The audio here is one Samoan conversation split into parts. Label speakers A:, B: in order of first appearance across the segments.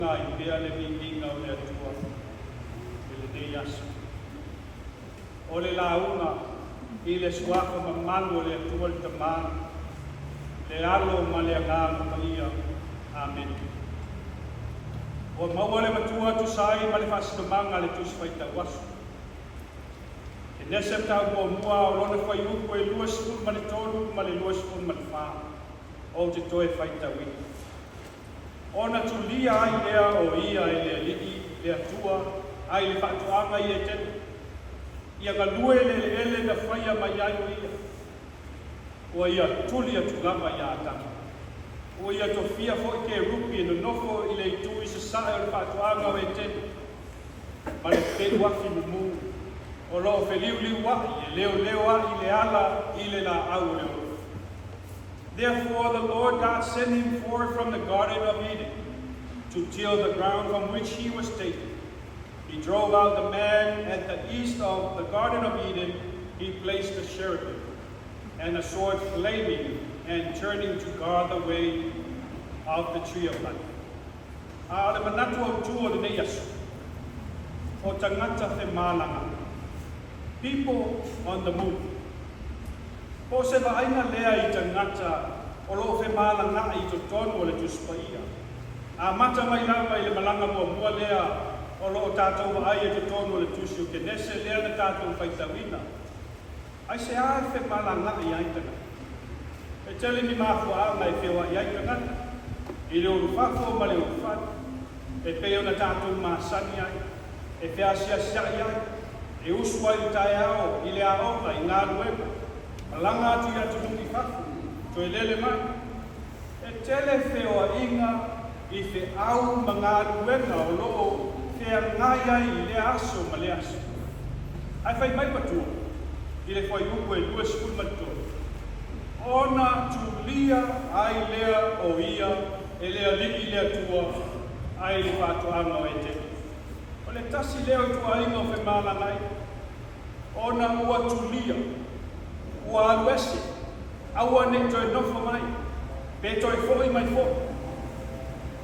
A: Ai pea le viiga o le Atua i lenei aso. O le lauga i le suafa mamalu o le Atua le Tama, le Alo ma le Agaga Paia. Amene. Ua maua le matua tusa ai ma le faasinomaga a le Tusi Faitau Aso. Kenese mataupu muamua o lona fuaiupu e 23 ma le 24 ou te toe faitauina. Ona tulia ai lea o ia e le Alii, le Atua, ai le faatoaga i Etene, ia galue le eleele na faia mai ai o ia. Ua ia tuli atu lava iā Atamu. Ua ia tofia foi kerupi e nonofo i le itu i sasae o le faatoaga o Etene, ma le peu afi mumu o lo o feliuliuai e leoleo ai le ala i le laau o le ola. Therefore the Lord God sent him forth from the Garden of Eden to till the ground from which he was taken. He drove out the man at the east of the Garden of Eden. He placed the cherubim and a sword flaming and turning to guard the way of the tree of life. A o le manatu autū o lenei aso, o tagata femalagaai. People on the move. Po o se vaaiga lea i tagata o lo o femalagaai i totonu o le Tusi Paia. Amata mai lava i le malaga muamua lea o lo o tatou vaai i totonu o le Tusi o Kenese lea na tatou faitauina. Aisea e femalagaai ai tagata? E tele ni mafuaaga e feoai ai tagata i le ulufafo ma le ulufale, e pei ona tatou masani ai, e feasiasiai ai, e usu ai i le taeao, i le aoga, i galuega, malaga atu i atunuu i fafo, toe lele mai. E tele feoaiga i feau ma galuega o lo o feagai ai i lea aso ma lea aso. Ae fai mai matua i le fuaiupu e 23, Ona tulia ai lea o ia e le Alii le Atua ai le faatoaga o Etene. O le tasi lea o ituaiga o femalagaai, ona ua tulia, ua alu ese, aua ne i toe nofo mai, pe toe foi mai foi.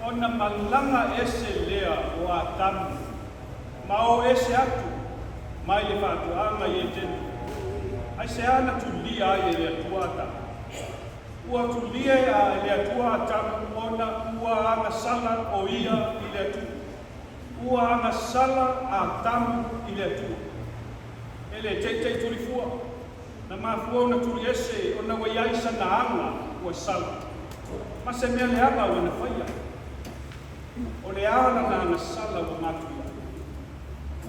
A: Ona malaga ese lea o Atamu ma o ese atu mai le faatoaga i Etene. Aisea na tulia ai e le Atua Atamu? Ua tulia e le Atua Atamu ona ua agasala o ia i le Atua. Ua agasala Atamu i le Atua. E le teitei tulifua, na mafua ona tuli ese ona ua i ai sana aga ua sala, ma se mea leaga ua na faia. O le a lana agasala ua matuia?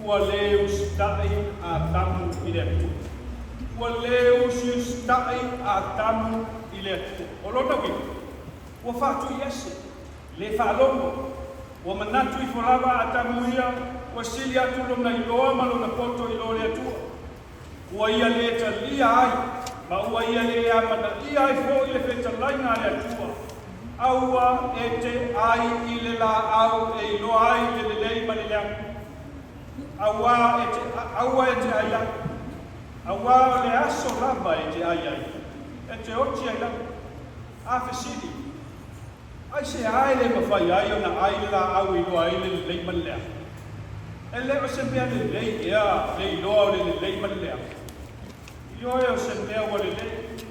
A: Ua le usitai Atamu i le Atua. Ua le usiusitai Atamu i le Atua. O lona uiga, ua faatui ese, le faalogo. Ua manatu ifo lava Atamu ia, ua sili atu lona iloa ma lona poto i lo le Atua. Ua ia le talia ai, ma ua ia le amanaia ai foi le fetalaiga a le Atua, Aua e te ai i le laau e iloa ai le lelei ma le leaga. Aua e te, aua e te ai ai. Auā o le aso lava e te ai ai, e te oti ai lava. A fesili, Aisea e le mafai ai ona ai le laau e iloa ai le lelei ma le leaga? E le o se mea lelei ea le iloa o le lelei ma le leaga? Ioe o se mea ua lelei,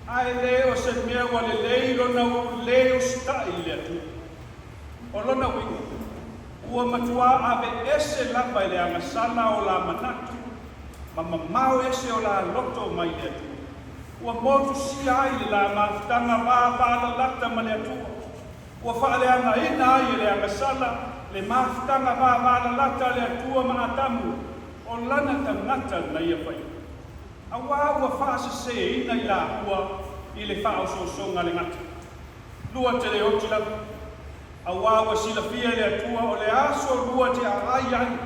A: a e le o se mea ua lelei lona le usitai i le Atua. O lona uiga, ua matuā aveese lava e le agasala o la manatu ma mamao ese o la loto mai le Atua. Ua motusia ai le la mafutaga vavalalata ma le Atua. Ua faaleagaina ai e le agasala le mafutaga vavalalata a le Atua ma Atamu, o lana tagata na ia faia. Auā ua faaseseina i laua i le faaosoosoga a le gata. Lua te le oti lava. Auā ua silafia e le Atua o le aso lua te aai ai,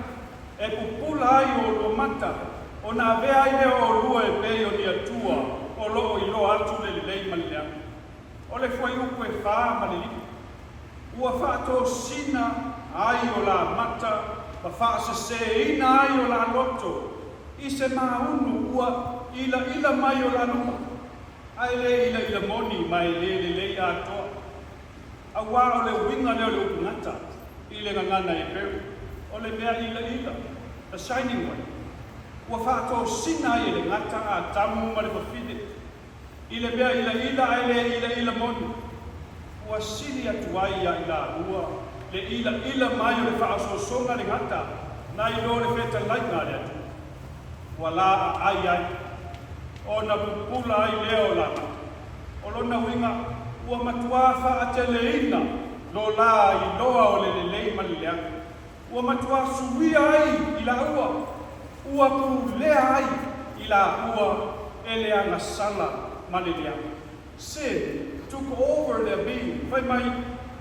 A: e pupula ai o olua mata, ona avea ai lea o olua e pei o ni Atua o lo o iloa atu le lelei ma le leaga. O le fuaiupu e fa ma le lima, ua faatosina ai o la mata ma faaseseina ai o la loto i se maunu ua ilaila mai o la luma, a e le ilaila moni ma e le lelei atoa. Auā o le uiga lea o le upu gata. I le gagana Heperu, o le mea ilaila, the shining one, ua faatosina ai e le gata Atamu ma le fafine i le mea ilaila ae le ilaila moni, ua sili atu ai ia i laua le ilaila mai o le faaosoosoga le gata nai lo le fetalaiga a le Atua. Ua la aai ai, ona pupula ai lea o la mata. O lona uiga, ua matuā faateleina lo la iloa o le lelei ma le leaga. Ua matuā suia ai i laua, ua pulea ai i laua e le agasala ma le leaga. Sin took over their being, fai mai,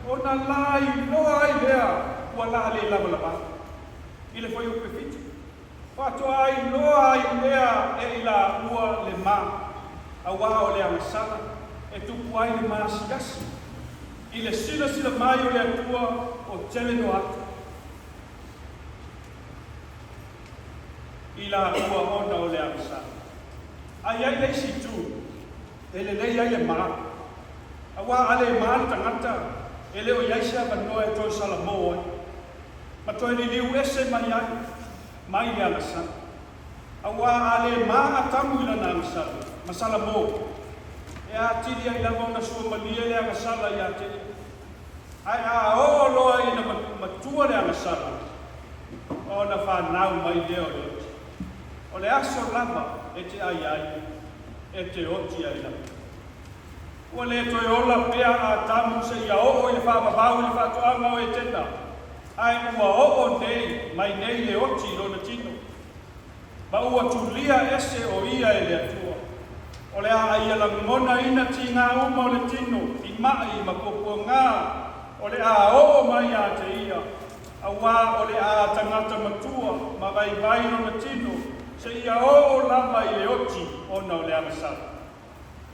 A: ona la iloa ai lea ua la le lavalava ai. I le fuaiupu e fitu, Faatoa iloa ai lea e i laua le ma, auā o le agasala e tupu ai le maasiasi i le silasila mai o le Atua o tele noa atu i laua ona o le agasala. A i ai le isi itu e lelei ai le ma, auā a le ma le tagata e le o i ai se avanoa e toe salamō ai. Ma toe liliu ese mai ai mai le agasala. Auā a le ma Atamu i lana agasala, ma Salamō, e atili ai lava ona suamalie le agasala iā te ia. Ae a oo loa ina matua le agasala, ona fanau mai lea o le oti. O le aso lava e te ai ai, e te oti ai lava. Ua le toe ola pea Atamu seia oo i le faavavau i le faatoaga o Etena, ae ua oo nei mai nei le oti i lona tino, ma ua tulia ese o ia e le Atua. O le a ia lagonaina tigā uma o le tino i maʻi ma puapuagā, o le a oo mai iā te ia, auā o le a tagata matua ma vaivai lona tino seia oo lava i le oti ona o le agasala.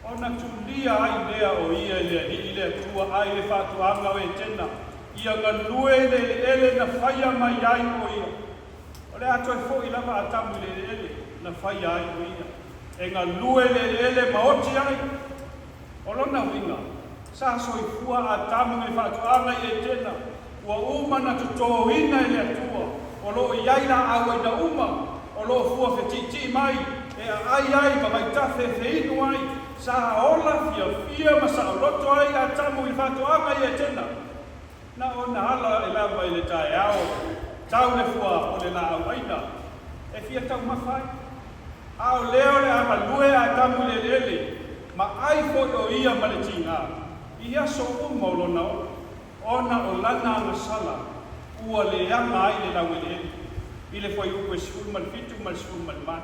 A: Ona tulia ai lea o ia i le Alii le Atua ai le faatoaga o Etena, ia galue i le eleele na faia mai ai o ia. O le a toe foi lava Atamu i le eleele na faia ai o ia, e galue i le eleele ma oti ai. O lona uiga, sa soifua Atamu i le faatoaga i Etena, ua uma na totōina e le Atua, o lo o i ai laau aina uma, o lo o fua fetiitii mai, e aai ai ma vaitafe e feinu ai, sa ola fiafia ma saoloto ai Atamu i le faatoaga i Etena. Na ona ala ae lava i le taeao, tau le fua o le laau aina, e fia taumafa ai. A o lea o le a galue Atamu i le eleele, ma ai foi o ia ma le tigā, i aso uma o lona ola. Ona o lana agasala ua leaga ai le laueleele i le fuaiupu e 17 ma le 18.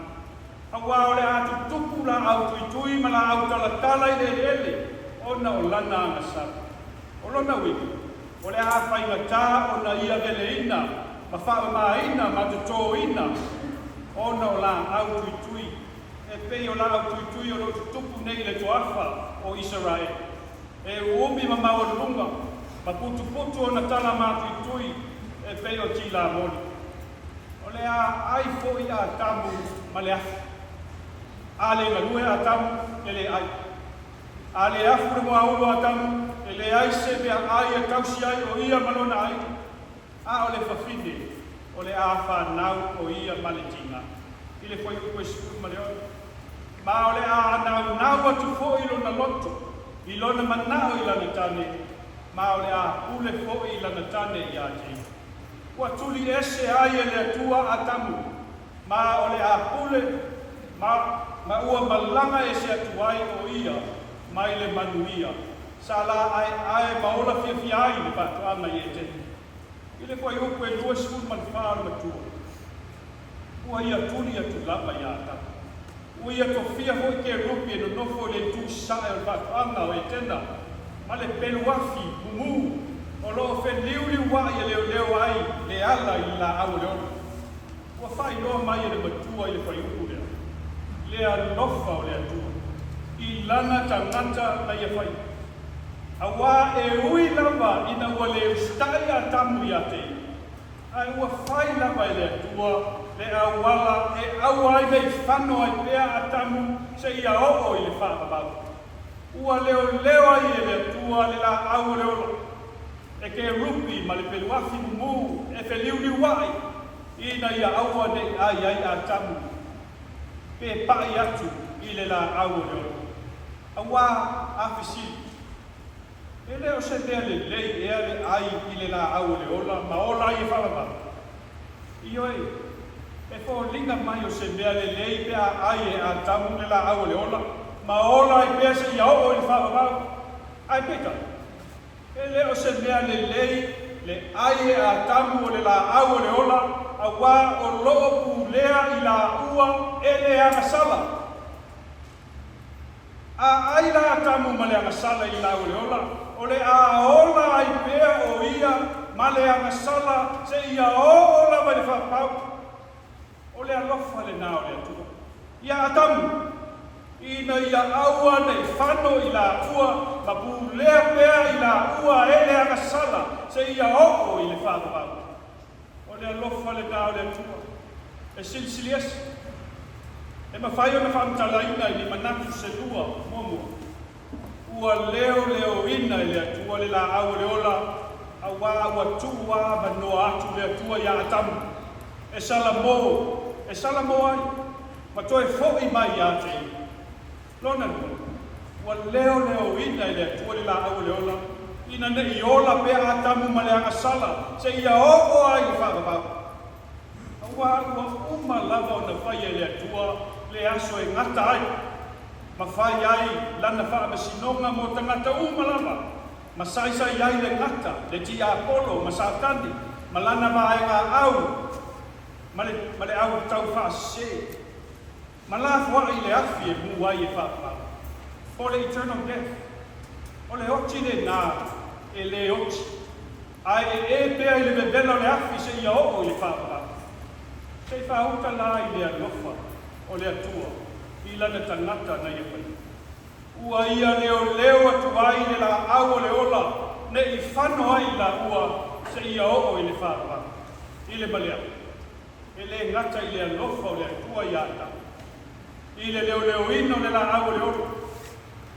A: Auā o le a tutupu laau tuitui ma laau talatala i le eleele ona o lana agasala. O lona uiga, o le a faigata ona ia veleina ma faamamaina ma totōina ona o laau tuitui, e pei o laau tuitui o lo o tutupu nei i le toafa o Isaraele. E uumi ma maualuluga, ma putuputu ona tala matuitui e pei o tilamoli. O le a ai foi Atamu ma le afu. A le galue Atamu, e le ai. A le afu le muaulu o Atamu, e leai se mea ai e tausi ai o ia ma lona aiga. A o le fafine, o le a fanau o ia ma le tiga. I le fuaiupu e 16. Ma o le a naunau atu foi lona loto i lona manao i lana tane, ma o le a pule foi i lana tane iā te ia. Ua tuli ese ai e le Atua Atamu, ma o le a pule, ma, ma ua malaga ese atu ai o ia mai le manuia sa la aeae ma ola fiafia ai le faatoaga i Etene. I le fuaiupu e 24 o le matua, ua ia tuli atu lava iā Atamu. Ua ia tofia foi kerupi e nonofo i le itu sae o le faatoaga o Etena, ma le pelu afi mumu o lo o feliuliuaʻi e leoleo ai le ala i le laau o le ola. Ua faailoa mai e le matua i le fuaiupu lea, le alofa o le Atua i lana tagata na ia faia. Auā e ui lava ina ua le usitai Atamu iā te ia, Ae ua fai lava e le Atua le auala e aua ai nei fano ai pea Atamu seia oo i le faavavau. Ua leoleo ai e le Atua le laau o le ola. e kerupi ma le peluafi mumu e feliuliuaʻi ina ia aua ne i ʻai ai Atamu pe paʻi atu i le lāʻau o le ola. Auā, a fesili, E le o se mea lelei ea le ʻai i le lāʻau o le ola ma ola ai e faavavau? Ioe, e foliga mai o se mea lelei pe a ʻai e Atamu le lāʻau o le ola ma ola ai pea seia oo i le faavavau. Ae peitai, e le o se mea lelei le ʻai e Atamu o le lāʻau o le ola, auā o loo pulea i lāua e le agasala. A ʻai la Atamu ma le agasala i le lāʻau o le ola, o le a ola ai pea ʻo ia ma le agasala seia oo lava i le faapau. O le alofa lenā o le Atua iā Atamu, ina ia aua ne i fano i lāua ma pulea pea i lāua e le agasala seia oo i le faavavau. O le alofa lenā o le Atua e silisili ese, e mafai ona faamatalaina i ni manatu se lua muamua. Ua leoleoina e le Atua le lāʻau o le ola, auā ua tuu avanoa atu le Atua iā Atamu e salamo, e salamo ai, ma toe foʻi mai iā te ia. Lona lua, ua leoleoina e le Atua le lāʻau o le ola, ina ne i ola pea Atamu ma le agasala seia oo ai le faavavau. Auā ua uma lava ona faia e le Atua le aso e gata ai, ma fai ai lana faamasinoga mo tagata uma lava, ma saisai ai le gata, le tiapolo, ma Satani, ma lana vaega au, ma le, ma le au taufaasese, ma lafoaʻi i le afi e mū ai e faavavau, po o le eternal death. O le oti lenā e lē oti, ae e ē pea i le vevela o le afi seia oo i le faavavau. Se i faauta la i le alofa o le Atua i lana tagata na ia faia. Ua ia leoleo atu ai le lāʻau o le ola ne i fano ai i lāua seia oo i le faavavau, i le maleaʻu. E lē gata i le alofa o le Atua iā Atamu, i le leoleoina o le lāʻau o le ola,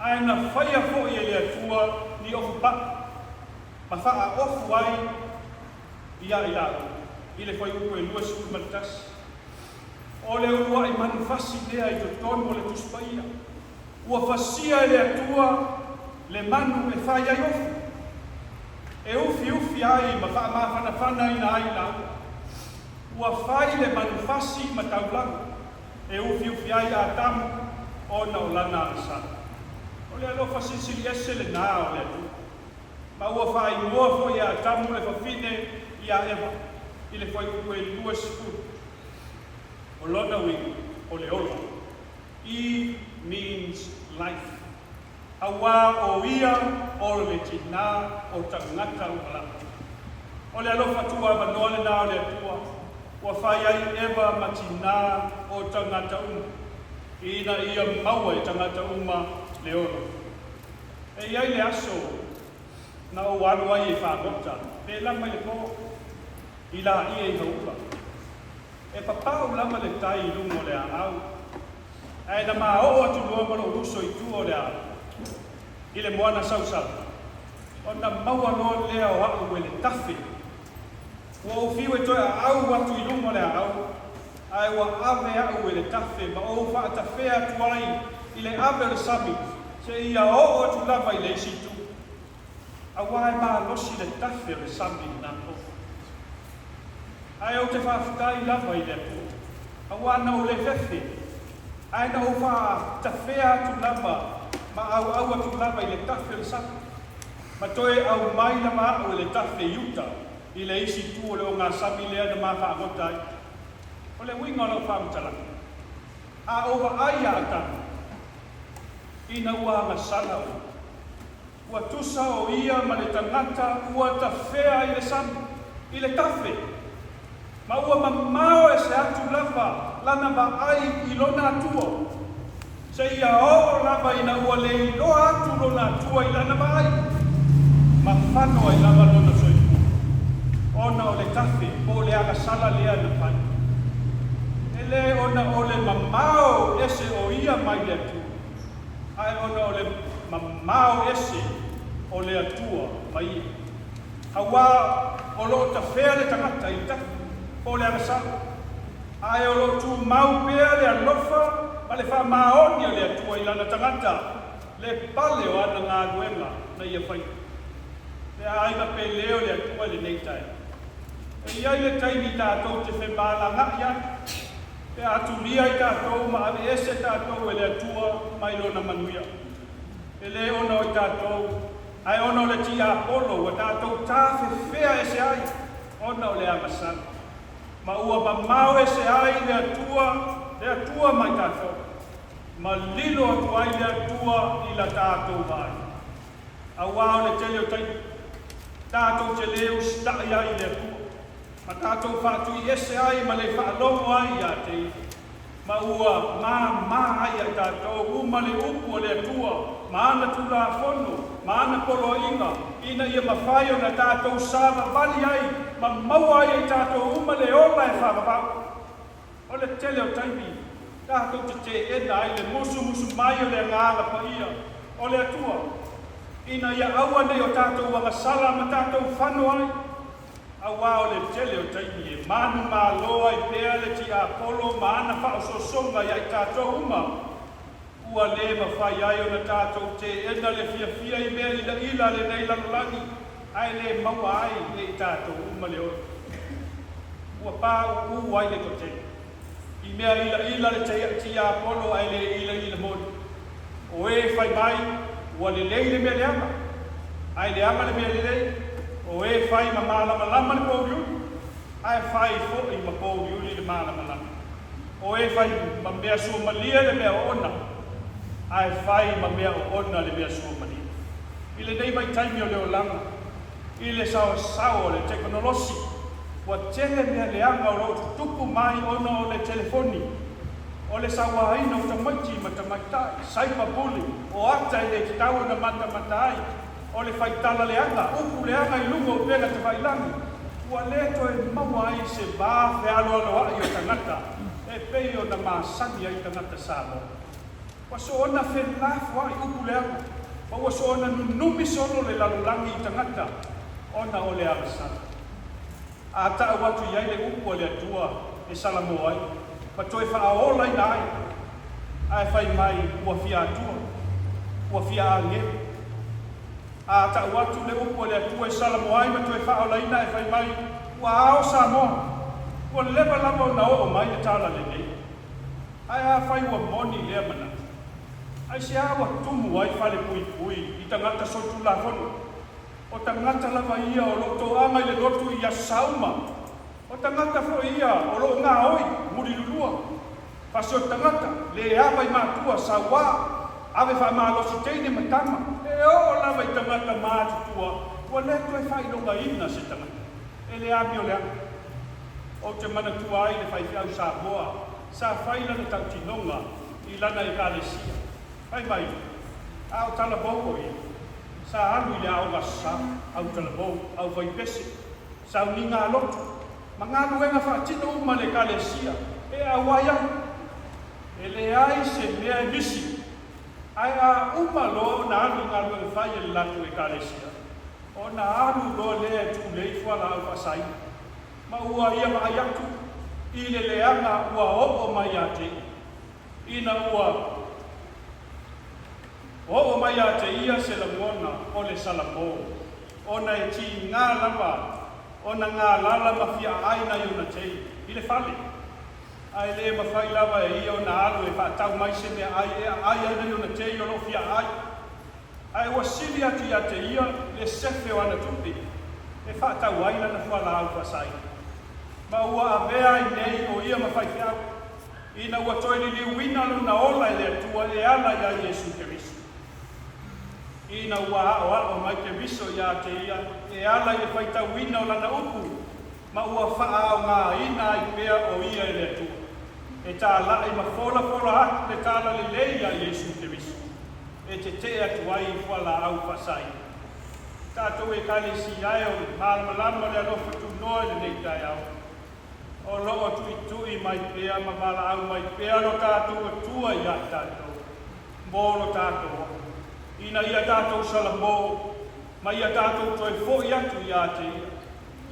A: ae na faia foʻi e le Atua ni ofu paʻa, ma faaofu ai iā i lāua, i le fuaiupu e 21. O le uluaʻi manufasi lea i totonu o le Tusi Paia, ua fasia e le Atua le manu e fai ai ofu, e ufiufi ai ma faamafanafanaina ai i lāua. Ua fai le manufasi ma taulaga e ufiufi ai Atamu ona o lana agasala. O le alofa silisili ese lenā o le Atua. Ma ua faaigoa foi e Atamu le fafine iā Eva i le fuaiupu e 20. O lona uiga, o le ola. Eve means life. Auā o ia o le tinā o tagata uma lava. O le alofa tuuavanoa lenā o le Atua, ua fai ai Eva ma tinā o tagata uma, ina ia maua e tagata uma le ola. E i ai le aso na ou alu ai e fagota, pēlā mai le pō, i Lāʻie i Hauʻula. E papau lava le tai i luga o le aau, ae na maoo atu loa ma lou uso i tua o le aau, i le moana sausau, ona maua loa lea o aʻu e le tafe. Ua ou fiu e toe aau atu i luga o le aau, ae ua ave aʻu e le tafe ma ou faatafea atu ai i le ave o le sami seia oo atu lava i le isi itu. Auā e malosi le tafe o le sami i nā pō. Ae ou te faafetai lava i le Atua, auā na ou lē fefe, ae na ou faatafea atu lava ma auau atu lava i le tafe o le sami, ma toe aumai lava aʻu e le tafe i uta i le isi itu o le ogasami lea na ma faagota ai. O le uiga o lau faamatalaga, a ou vaai iā Atamu, ina ua agasala ʻo ia. Ua tusa ʻo ia ma le tagata ua tafea i le sami, i le tafe, ma ua mamao ese atu lava lana vaai i lona Atua, seia oo lava ina ua le iloa atu lona Atua i lana vaai, ma fano ai lava lona soifua, ona o le tafe po o le agasala lea na fai. E lē ona o le mamao ese o ia mai le Atua, ae ona o le mamao ese o le Atua ma ia. Auā o lo o tafea le tagata i le tafu, po o le agasala, ae o lo o tumau pea le alofa ma le faamaoni o le Atua i lana tagata, le pale o ana galuega na ia faia. Le aiga pele o le Atua i lenei taeao. E i ai le taimi tatou te femalagaai ai, pe a tulia ai tatou ma aveese tatou e le Atua mai Lona manuia. E lē ona o i tatou, ae ona o le tiapolo ua tatou tafefea ese ai ona o le agasala, ma ua mamao ese ai le Atua, le Atua mai tatou, ma lilo atu ai le Atua i la tatou vaai. Auā o le tele o taimi, tatou te lē usitai ai i le Atua, ma tatou faatuiese ai ma le faalogo ai iā te Ia, ma ua māmā ai ia i tatou uma le upu a le Atua ma ana Tulafono ma ana poloaiga, ina ia mafai ona tatou savavali ai ma maua ai e i tatou uma le ola e faavavau. O le tele o taimi, tatou te teena ai le musumusu mai o le Agaga Paia o le Atua, ina ia aua nei o tatou agasala ma tatou fano ai, auā o le tele o taimi e manumalo ai pea le tiapolo ma ana faaosoosoga iā i tatou uma, ua lē mafai ai ona tatou teena le fiafia i mea ilaila a lenei lalolagi, ae lē maua ai e i tatou uma le ola. Ua paūū ai le toatele i mea ilaila le tiapolo ae lē ilaila moni. O e fai mai ua lelei le mea leaga, ae leaga le mea lelei. O e fai ma malamalama le pouliuli, ae fai foi ma pouliuli le malamalama. O e fai ma mea suamalie le mea oona, ae fai ma mea oona le mea suamalie. I lenei vaitaimi o le olaga, i le saosao o le tekonolosi, ua tele mea leaga o lo o tutupu mai ona o le telefoni, o le sauaina o tamaiti ma tamaitai, cyber bully, o ata e le tatau ona matamata ai, o le faitala leaga, upu leaga i luga o upega tafailagi, ua lē toe maua ai se va fealoaloaʻi o tagata e pei ona masani ai tagata Samoa. Ua soona felafoaʻi upu leaga, ma ua soona nunumi solo le lalolagi i tagata ona o le agasala. A taʻu atu i ai le upu a le Atua e salamo ai, ma toe faaolaina ai, ae fai mai ua fia Atua, ua fia agelu. A taʻu atu le upu a le Atua e salamo ai ma toe faaolaina ae fai mai ua ao Samoa, ua leva lava ona oo mai le tala lenei. Ae afai ua moni lea manatu, aisea ua tumu ai fale puipui i tagata solitulafono? O tagata lava ia o lo o toaga i le lotu i Aso Sauma. O tagata foi ia o lo o gaoi, mulilulua. Fasioti tagata, le ava i matua, sauā, ave faamalosi teine ma tama. E oo lava i tagata matutua, ua le toe faailogaina se tagata e le amioleaga. Ou te manatua ai le faifeau Samoa sa fai lana tautinoga i lana Ekalesia. Fai mai, a o talavou o ia, sa alu i le aoga sa, au talavou, au faipese, sauniga a lotu, ma galuega faatino uma a le Ekalesia e auai ai. E leai se mea e misi, ae a uma loa ona alu i galuega fai a le latou Ekalesia, ona alu loa lea e tulei fualaau faasaina, ma ua ia vaai atu i le leaga ua oo mai ia te ia. Ina ua oo mai ia te ia se lagona o le salamo, ona e tiga lava ona galala ma fiaai nai ona tei i le fale, ae le mafai lava e ia ona alu e faatau mai se meaai e aai ai nai ona tei o lo o fiaai. Ae ua sili atu ia te ia le sefe o ana tupe e faatau ai lana fualaau faasaina. Ma ua avea ai nei o ia ma faifeau, ina ua toe liliuina lona ola e le Atua e ala iā Iesu Keriso. Ina ua aʻoaʻo mai Keriso iā te ia e ala i le faitauina o lana upu, ma ua faaaogaina ai pea o ia e le Atua, e tālaʻi ma folafola atu le talalelei iā Iesu Keriso, e tetee atu ai i fualaau faasaina. Tatou Ekalesia e o le malamalama o le alofa tunoa i lenei taeao, O lo o tuitui mai pea ma valaau mai pea lo tatou Atua iā i tatou, mo lo tatou ola, ina ia tatou salamo. Ma ia tatou toe fo'i atu ia te Ia,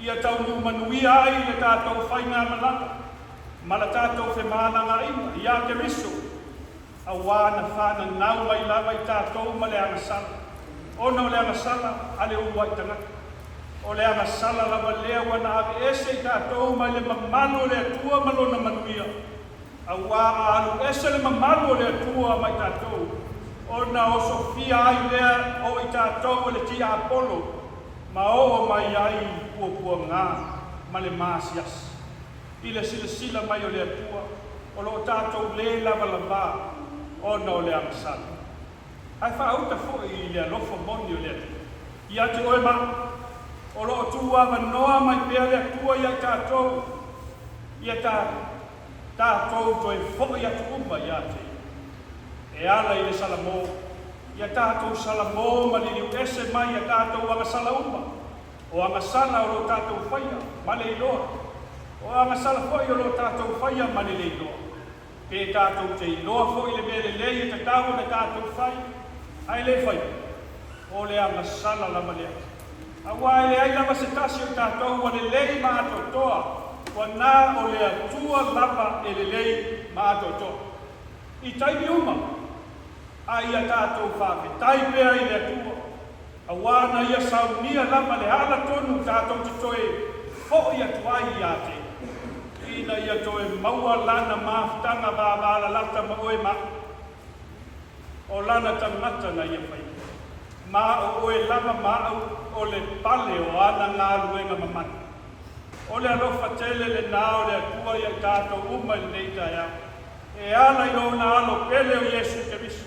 A: ia taunuu manuia ai le tatou faigamalaga ma la tatou femalagaaiga iā Keriso, auā na fananau mai lava i tatou ma le agasala, ona o le agasala a le uluai tagata. O le agasala lava lea ua na aveese i tatou mai le mamalu o le Atua ma Lona manuia, auā a alu ese le mamalu o le Atua mai tatou, ona osofia ai lea o i tatou e le tiapolo ma oo mai ai i puapuagā ma le maasiasi. I le silasila mai o le Atua, o lo o tatou lē lavalavā ona o le agasala. Ae faauta foi i le alofa moni o le Atua ia te oe ma au, o lo o tuuavanoa mai pea le Atua ia i tatou, ia ta tatou toe fo'i atu uma ia te Ia. E ala i le salamo, ia tatou salamo ma liliu ese mai a tatou agasala uma, o agasala o lo o tatou faia ma le iloa, o agasala foi o lo o tatou faia ma le le iloa. Pe tatou te iloa foi le mea lelei e tatau ona tatou fai, ae le faia, o le agasala lava lea. Auā e leai lava se tasi o tatou ua lelei ma atoatoa, ua na o le Atua lava e lelei ma atoatoa. I taimi uma, a ia tatou faafetai pea i le Atua, auā na Ia saunia lava le ala tonu tatou te toe fo'i atu ai ia te Ia, ina ia toe maua Lana mafutaga vavalalata ma oe ma a'u. O Lana tagata na Ia faia, ma o oe lava ma a'u o le pale o Ana galuega mamana. O le alofa tele lenā o le Atua ia i tatou uma i lenei taeao, e ala i Lona Alo pele o Iesu Keriso.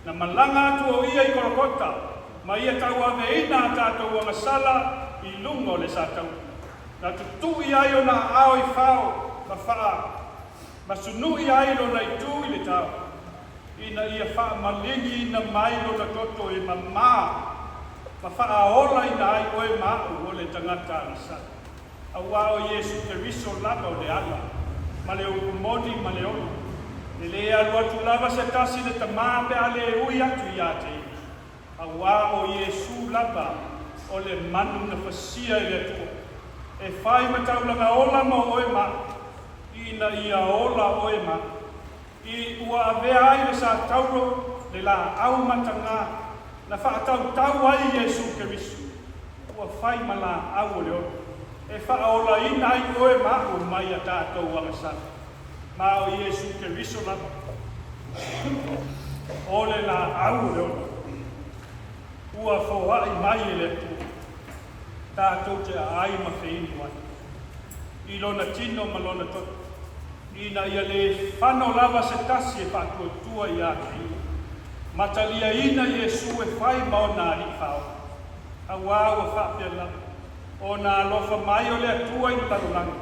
A: Na malaga atu o Ia i Kolokota ma Ia tauaveina a tatou agasala i luga o le sataua. Na tutu'i ai Ona aao i fao ma faa ma sunu'i ai Lona itu i le tao, ina ia faamaligiina mai Lona toto e mamā ma faaolaina ai oe ma a'u o le tagata agasala. Auā o Iesu Keriso lava o le ala, ma le upu moni ma le ola. E lē alu atu lava se tasi i le Tamā pe a lē ui atu iā te Ia. Auā o Iesu lava o le manu na fasia e le Atua, e fai ma taulaga ola mo oe ma a'u, ina ia ola oe ma a'u. I ua avea ai le satauro le laau matagā na faatautau ai Iesu Keriso, ua fai ma laau o le ola, e faaolaina ai oe ma a'u mai a tatou agasala. Ma o Iesu Keriso lava o le laau o le ola, ua foai mai e le Atua, tatou te aai ma feinu ai i Lona tino ma Lona toto, ina ia lē fano lava se tasi e faatuatua iā te Ia, ma taliaina Iesu e fai ma ona Alii Faaola. Auā ua faapea lava, ona alofa mai o le Atua i le lalolagi,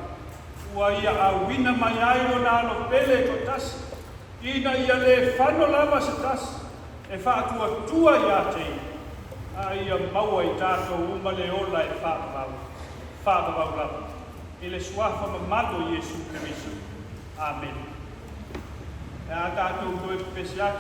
A: ua Ia auina mai ai Lona Alo pele e toatasi, ina ia lē fano lava se tasi e faatuatua iā te Ia, a ia maua i tatou uma le ola e faavavau, faavavau lava, i le Suafa mamalu o Iesu Keriso. Amene. E a tatou toe pepesi atu.